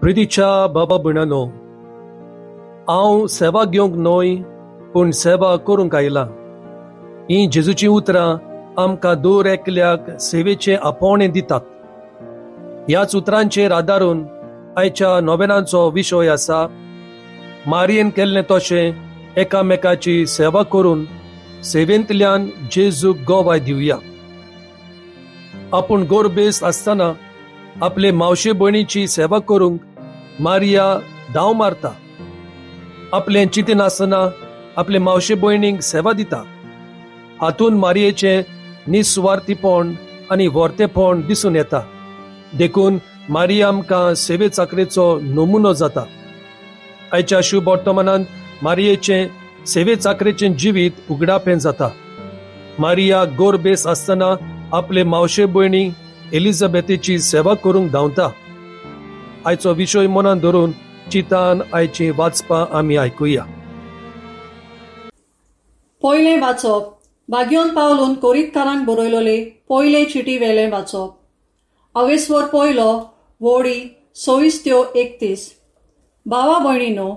प्रितीच्या बाबा भयणानो, हांव सेवा घेवंक न्हय पूण सेवा करूंक आयला. हीं जेजूचीं उतरां आमकां दर एकल्याक सेवेचें आपोवणें दितात. ह्याच उतरांचेर आदारून आयच्या नोवेनांचो विशय आसा, मारयेन केल्लें तशें एकामेकाची सेवा करून सेवेंतल्यान जेजूक गवाय दिवया. आपूण गोरबेस आसतना आपले मावशे भयणीची सेवा करूंक मारिया धांव मारता. आपलें चिंतन आसतना आपले मावशे भयणीक सेवा दिता. हातून मारयेचें निस्वार्थीपण आनी व्हरतेपण दिसून येता. देखून मारिया आमकां सेवे चाकरेचो नमुनो जाता. आयच्या शुभ वर्तमानांत मारयेचें सेवे चाकरेचें जिवीत उगडापें जाता. मारिया गोरबेस आसतना आपले मावशे भयणी एलिझाबेथेची सेवा करूंक धांवता. आयचो विशय मनान धरून चिंतान आयची वाचपां आमी आयकुया. पयलें वाचप बाग्योन पावलून कोरीतकारांक बरयलोले पयले चिटी वेलें वाचप. अवेस्वर पयलो वोडी 26 ते 31. भावा भयणीनो,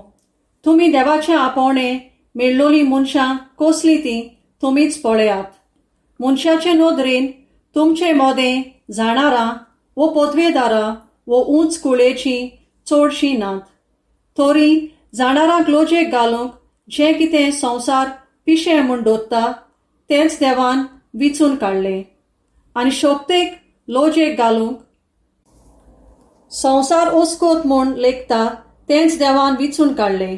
तुमी देवाचें आपोवणें मेळ्ळोलीं मनशां कसलीं तीं तुमीच पळयात. मनशाचे नदरेन तुमचे मोदें जाणारां वो पदवेदारां वो उंच कुळेचीं चडशीं नात, तरी जाणारांक लोजेक घालूंक जें कितें संवसार पिशें म्हूण दवरता तेंच देवान विचून काडलें आनी शक्तेक लोजेक घालूंक संवसार ओस्कोत म्हूण लेखता तेंच देवान विचून काडलें.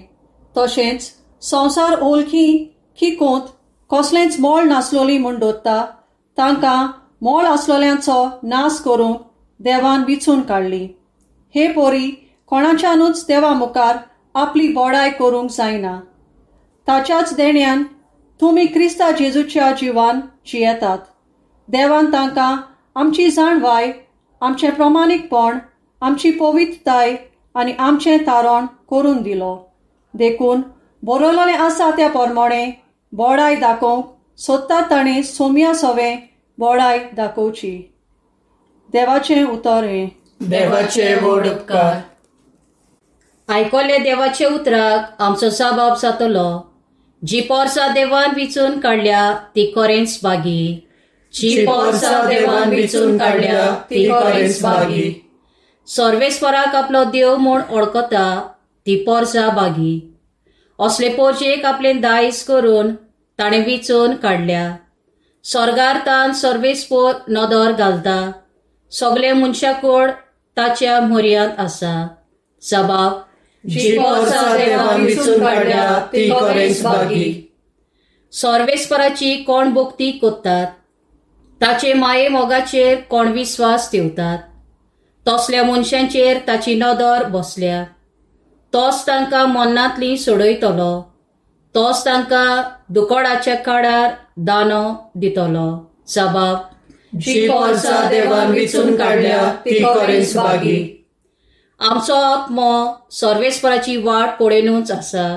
तशेंच संवसार ओलखी खिकोंत कसलेंच मोल नासलोली म्हूण दवरता तांकां मोल आसलोल्यांचो नाश करूंक देवान विचून काडली. हे पोरी कोणाच्यानूच देवा मुखार आपली बोडाय करूंक जायना. ताच्याच देण्यान तुमी क्रिस्ता जेजूच्या जिवान जियेतात. देवान तांकां आमची जाणवाय, आमचें प्रमाणीकपण, आमची पवित्रताय आनी आमचें तारण करून दिलो. देखून बरयलोलें आसा त्या प्रमाणें बोडाय दाखोवंक सोदता ताणें सोम्या सवें बोडाय दाखोवची. देवाचें उतर हें. देवाचे व्हड उपकार. आयकोले देवाचे उतराक आमचो जबाब जातलो. जी पोरसा देवान विचून काडल्या ती कोरेंच बागी. जी पोरसा देवान विचून काडल्या ती कोरेंच बागी. सर्वेस्वराक आपलो देव म्हूण ओळखता ती पोरसा बागी. असले पोरजेक आपलें दायज करून ताणें विचून काडल्या. स्वर्गार तान सर्वेस्पोर नदर घालता. सगळे मनशाकोड ताच्या म्हऱ्यांत आसा. जबाब जी पोरसा देवान विचून काडल्या ती कोरेंच बागी. सर्वेस्पराची कोण भक्ती कोत्तात, ताचे माये मोगाचेर कोण विस्वास ठेवतात, तसल्या मनशांचेर ताची नदर बसल्या. तोच तांकां मन्नांतली सोडयतलो, तोच तांकां दुकोडाच्या काळार दानो दितलो. जबाब जी पोरसा देवान विचून काडल्या ती कोरेंच बागी. आमचो आत्मो सर्वेस्पराची वाट पळोवनूच आसा.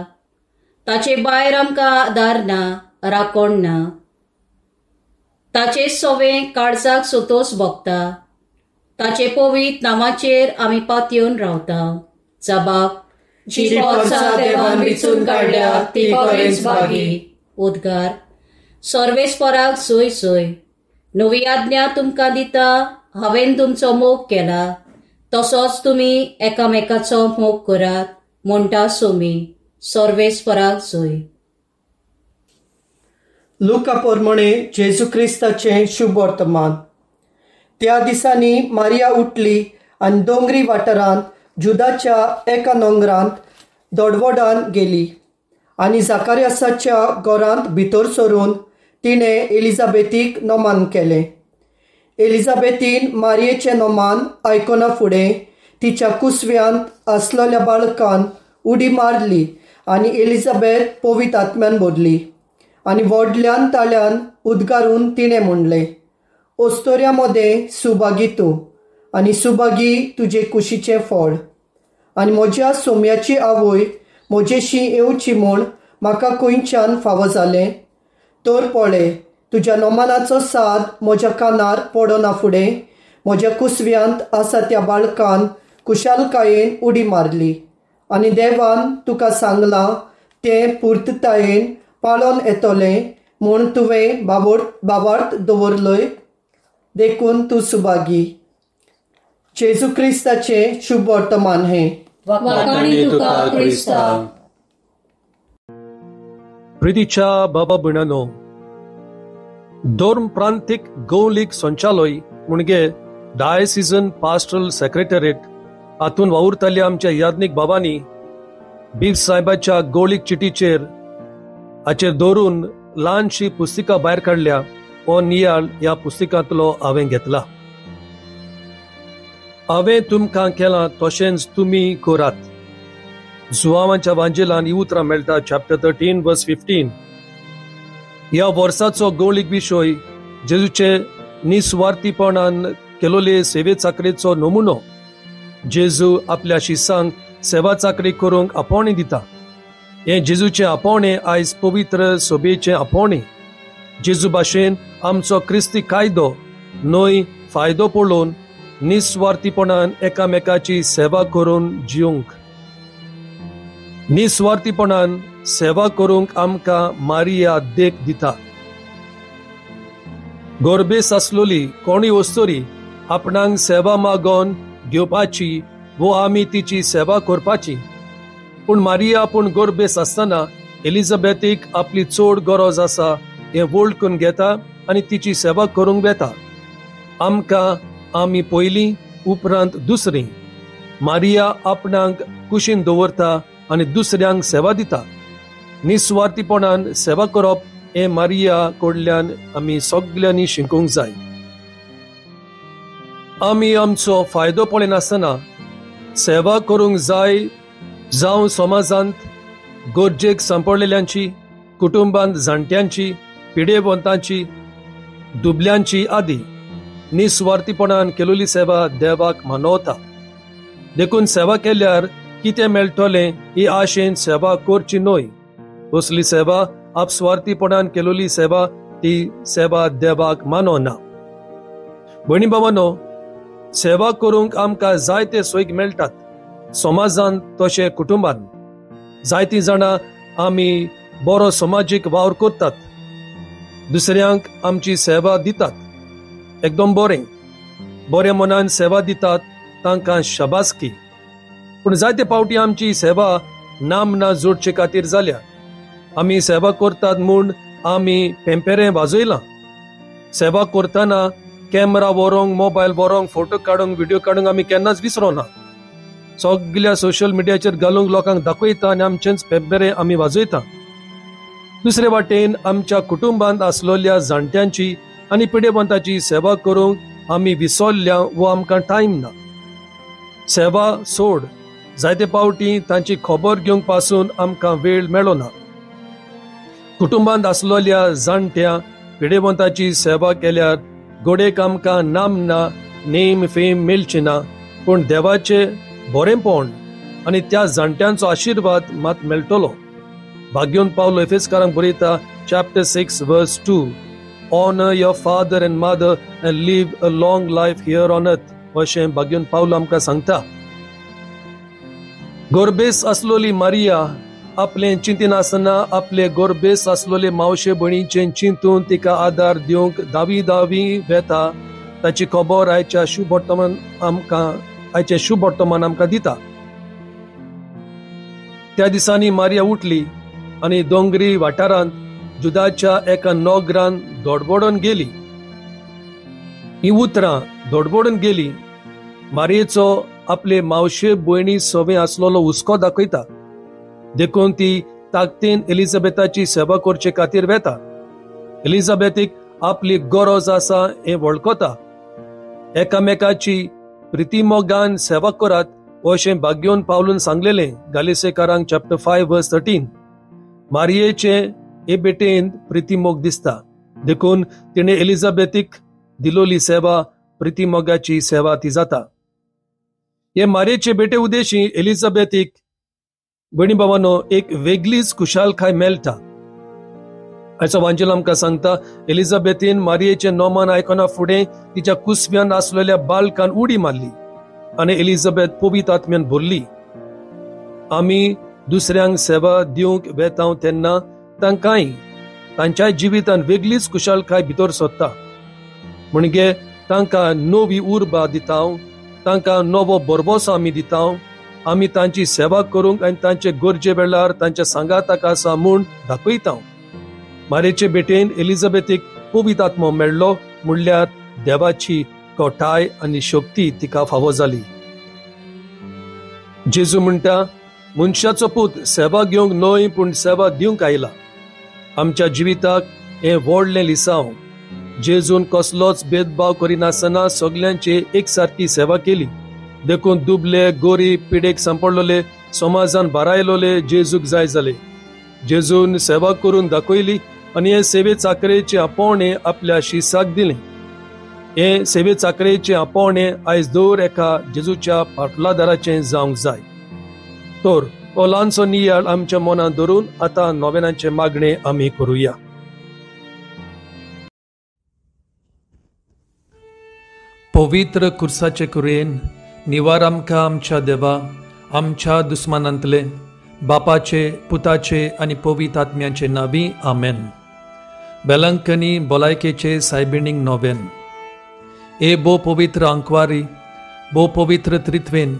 ताचे भायर आमकां आदार ना, राखण ना. ताचे सवें काळजाक सोतोस भोगता. ताचे पवित्र नामाचेर आमी पातयेवन रावता. जबाब जी पोरसा देवान विचून काडल्या ती कोरेंच बागी. उद्गार सर्वेस्पराक सोय सोय. नवी आज्ञा तुमकां दिता, हांवें तुमचो मोग केला तसोच तुमी एकामेकाचो मोग करात म्हणटा सोमी. सर्वेस्पराक सोय. लुका प्रमाणे जेजू क्रिस्ताचें शुभ वर्तमान. त्या दिसांनी मारिया उठली आनी दोंगरी वाठारांत जुदाच्या एका नोंगरांत दोडवडान गेली आनी जाकारियासाच्या घरांत भितर सरून तिणें एलिझाबेथीक नोमान केलें. एलिझाबेथीन मारयेचें नोमान आयकना फुडें तिच्या कुसव्यांत आसलेल्या बाळकान उडी मारली आनी एलिझाबेथ पवित्र आत्म्यान भरली आनी व्हडल्यान ताळ्यान उद्गारून तिणें म्हणलें, ओस्तोऱ्या मदें सुभागी तूं आनी सुभागी तुजे कुशीचें फळ. आनी म्हज्या सोम्याची आवय म्हजेशी येवची म्हूण म्हाका खंयच्यान फावो जालें? तर पळय, तुज्या नोमानाचो साद म्हज्या कानार पडना फुडें म्हज्या कुसव्यांत आसा त्या बाळकान कुशालकायेन उडी मारली. आनी देवान तुका सांगलां तें पुर्ततायेन पाळोन येतलें म्हूण तुवें बाबार्थ दवरलय, देखून तूं सुभागी. जेजू क्रिस्ताचें शुभ वर्तमान हें. प्रितीच्या बाबा भयणांनो, धर्म प्रांतीक गौलीक संचालय म्हणजे डायसिजन पास्टरल सेक्रेटरीट हातून वावुरताल्या आमच्या याज्ञीक बाबांनी बीफ साहेबाच्या गौलीक चिटीचेर हाचेर दवरून ल्हानशी पुस्तिका भायर काडल्या. हो नियाळ ह्या पुस्तिकांतलो हांवें घेतला. हांवें तुमकां केलां तशेंच तुमी करात. जुवांवाच्या वांजेलान ही उतरां मेळटा, चॅप्टर 13 वर्स 15. ह्या वर्साचो गौलीक विशय जेजूचे निस्वार्थीपणान केलोले सेवे चाकरेचो नमुनो. जेजू आपल्या शिसांक सेवा चाकरी करूंक आपोवणें दिता. हें जेजूचें आपोवणें आयज पवित्र सभेचें आपोवणें. जेजू भाशेन आमचो क्रिस्ती कायदो न्हय फायदो पळोवन निस्वार्थीपणान एकामेकाची सेवा करून जिवंक. निस्वार्थीपणान सेवा करूंक आमकां मारिया देख दिता. गोरबेस आसलोली कोणूय वस्तुरी आपणाक सेवा मागोन घेवपाची वो आमी तिची सेवा करपाची. पूण मारिया आपूण गोरबेस आसतना एलिझाबेथीक आपली चड गरज आसा हें वळखून घेता आनी तिची सेवा करूंक वेता. आमकां आमी पयलीं उपरांत दुसरी. मारिया आपणाक कुशीन दवरता आनी दुसऱ्यांक सेवा दिता. निस्वार्थीपणान सेवा करप हें मारिया कडल्यान आमी सगल्यांनी शिकूंक जाय. आमी आमचो फायदो पळयनासतना सेवा करूंक जाय. जावं समाजांत गरजेक सांपडलेल्यांची, कुटुंबांत जाणट्यांची, पिडेवंतांची, दुबल्यांची आदी निस्वार्थीपणान केलोली सेवा देवाक मानवता. देखून सेवा केल्यार कितें मेळटलें ही आशेन सेवा करची न्हय. असली सेवा आपस्वार्थीपणान केलोली सेवा ती सेवा देवाक मानवना. भयणी भावांनो, सेवा करूंक आमकां जायते सोयीक मेळटात समाजांत तशें कुटुंबांत. जायतीं जाणां आमी बरो समाजीक वावर करतात, दुसऱ्यांक आमची सेवा दितात, एकदम बरें बऱ्या मनान सेवा दितात, तांकां शाबासकी. पूण जायते फावटी आमची सेवा नामना जोडचे खातीर जाल्या. आमी सेवा करतात म्हूण आमी पेंपेरें वाजयलां. सेवा करतना कॅमेरा व्हरूंक, मोबायल व्हरूंक, फोटो काडूंक, व्हिडियो काडूंक आमी केन्नाच विसरोना. सगल्या सोशल मिडियाचेर घालूंक लोकांक दाखयता आनी आमचेंच पेंपेरें आमी वाजयता. दुसरे वाटेन आमच्या कुटुंबांत आसलेल्या जाणट्यांची आनी पिडेवंताची सेवा करूंक आमी विसरल्या वो आमकां टायम ना. सेवा सोड, जायते फावटी तांची खबर घेवंक पासून आमकां वेळ मेळना. कुटुंबांत आसलेल्या जाणट्या पिडेवंताची सेवा केल्यार गोडेक आमकां नामना, नेम फेम मेळची ना, पूण देवाचे बरेंपण आनी त्या जाणट्यांचो आशिर्वाद मात मेळटलो. भाग्योन पावलो एफेसकारांक बरयता, chapter 6 verse 2, honour your father and mother and live a long life here on earth, अशें भाग्योन पावलो आमकां सांगता. गोरबेस आसलोली मारिया आपलें चिंतिनासतना आपले गोरबेस आसलोले मावशे भयणीचें चिंतून तिका आदार दिवंक दावी दावी वेता. ताची खबर आयच्या शुभ आमकां आयचें शुभ वर्तमान आमकां दिता. त्या दिसांनी मारिया उठली आनी दोंगरी वाठारांत जुदाच्या एका नोगरान दोडबोडून गेली. ही उतरां दोडबोडून गेली मारयेचो आपले मावशे भयणी सवे आसलेलो हुस्को दाखयता. देखून ती ताकदीन एलिझाबेथाची सेवा करचे खातीर वेता. एलिझाबेथीक आपली गरज आसा हें वळखता. एकामेकाची प्रितीमोगान सेवा करात अशें भाग्योन पावलून सांगलेलें गालिसेकारांक चॅप्टर 5 वर्स 13. मारयेचे हे बेटेन प्रितीमोग दिसता, देखून तिणें एलिझाबेथीक दिलोली सेवा प्रितीमोगाची सेवा ती जाता. हे मारयेचे भेटे उदेशी एलिझाबेथीक भयणी भावांनो एक वेगळीच खुशालकाय मेळटा. आयचो वांजेल आमकां सांगता, एलिझाबेथीन मारयेचें नोमान आयकना फुडें तिच्या कुसव्यान आसलेल्या बालकान उडी मारली आनी एलिझाबेथ पवित्र आत्म्यान भरली. आमी दुसऱ्यांक सेवा दिवंक वेता तेन्ना तांकांय तांच्याय जिवितान वेगळीच खुशालकाय भितर सोदता. म्हणजे तांकां नवी उर्बा दिता, तांकां नवो भरवसो आमी दिता. आमी तांची सेवा करूंक आनी तांचे गरजे वेळार तांच्या सांगाताक आसा म्हूण दाखयता. मारयेचे भेटेन एलिझाबेथीक पवित्र आत्मो मेळ्ळो, म्हणल्यार देवाची कोठाय आनी शक्ती तिका फावो जाली. जेजू म्हणटा, मनशाचो पूत सेवा घेवंक न्हय पूण सेवा दिवंक आयला. आमच्या जिविताक हें व्हडलें लिसांव. जेजून कसलोच भेदभाव करिनासतना सगल्यांची एक सारकी सेवा केली. देखून दुबले, गोरीब, पिडेक सांपडलेले, समाजान बारायलोले जेजूक जाय जाले. जेजून सेवा करून दाखयली आनी हे सेवे चाकरेचे आपोवणें आपल्या शिसाक दिलें. हे सेवे चाकरेचे आपोवणें आयज दर एका जेजूच्या पाटलादाराचें जावंक जाय. तर हो ल्हानसो नियाळ आमच्या मनांत धरून आतां नोवेनाचें मागणें आमी करुया. पवित्र कुर्साचे कुरेन निवार आमकां आमच्या देवा, आमच्या दुस्मानांतले, बापाचे, पुताचे आनी पवित्र आत्म्याचे नांवी, आमेन. वेलंकनी भलायकेचे सायबिणींक नोवेन. ए भोव पवित्र आंकवारी, भोव पवित्र त्रित्वेन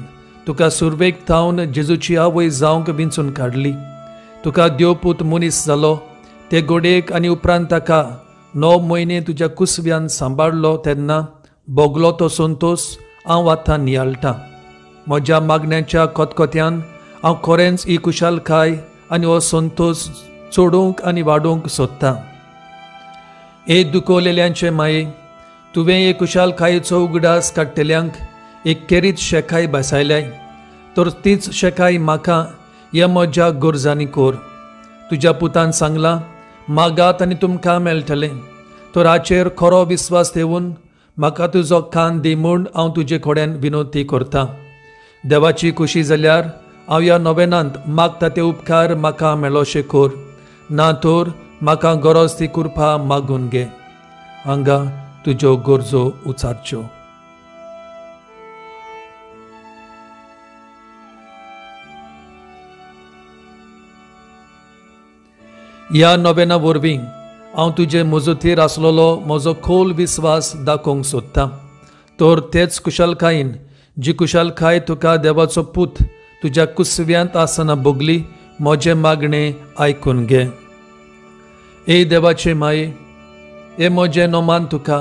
तुका सुरवेक थावन जेजूची आवय जावंक विंचून काडली. तुका देवपूत मनीस जालो ते गोडेक आनी उपरांत ताका 9 म्हयने तुज्या कुसव्यान सांबाळ्ळो तेन्ना भोगलो तो संतोस हांव आतां नियाळटा. म्हज्या मागण्याच्या कोतकोत्यान हांव खरेंच ही खुशालकाय आनी हो संतोस चडोवंक आनी वाडोवंक सोदतां. ए दुखवलेल्यांचे माये, तुवें हे खुशालकायेचो उगडास काडटल्यांक एक केरीत शेकाय बसायल्याय, तर तीच शेकाय म्हाका ह्या म्हज्या गरजांनी कोर. तुज्या पुतान सांगलां, मागात आनी तुमकां मेळटलें. तर हाचेर खरो विस्वास ठेवून म्हाका तुजो कान दी म्हूण हांव तुजे कडेन विनवती करतां. देवाची खुशी जाल्यार हांव ह्या नोवेनांत मागता ते उपकार म्हाका मेळोशे कोर, ना तर म्हाका गरज ती कृपा मागून घे. हांगा तुज्यो गरजो उचारच्यो. ह्या नोवेना वरवीं हांव तुजे मजतीर आसलेलो म्हजो खोल विस्वास दाखोवंक सोदतां. तर तेच कुशलकायेन जी कुशलकाय तुका देवाचो पूत तुज्या कुसव्यांत आसतना भोगली, म्हजें मागणें आयकून घे. ए देवाचे माये, हे म्हजें नोमान तुका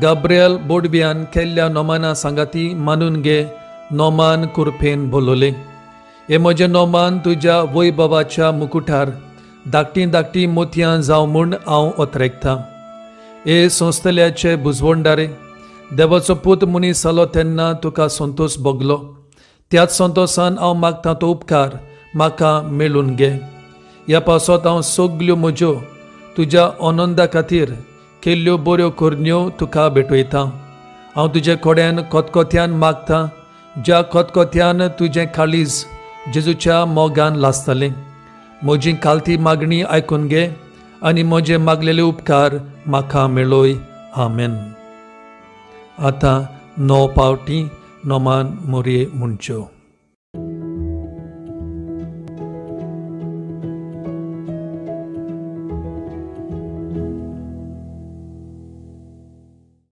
गाब्रियल बोडव्यान केल्ल्या नोमाना सांगाती मानून घे. नोमान कुरपेन बोलवलें. हे म्हजें नोमान तुज्या वैभवाच्या मुकुटार धाकटीं धाकटीं मोतयां जावं म्हूण हांव ओतरेकतां. हे संस्थल्याचे बुजवणदारे, देवाचो पूत मनीस जालो तेन्ना तुका संतोस भोगलो. त्याच संतोसान हांव मागतां तो उपकार म्हाका मेळून घे. ह्या पासत हांव सगल्यो म्हज्यो तुज्या आनंदा खातीर केल्ल्यो बऱ्यो करण्यो तुका भेटयतां. हांव तुजे कडेन कोतकोत्यान मागतां, ज्या कोतकोत्यान तुजें काळीज जेजूच्या मोगान लासतलें. म्हजी खालती मागणी आयकून घे आनी म्हजे मागलेले उपकार म्हाका मेळय. आमेन. आतां 9 पावटी नोमान मोरये म्हणच्यो.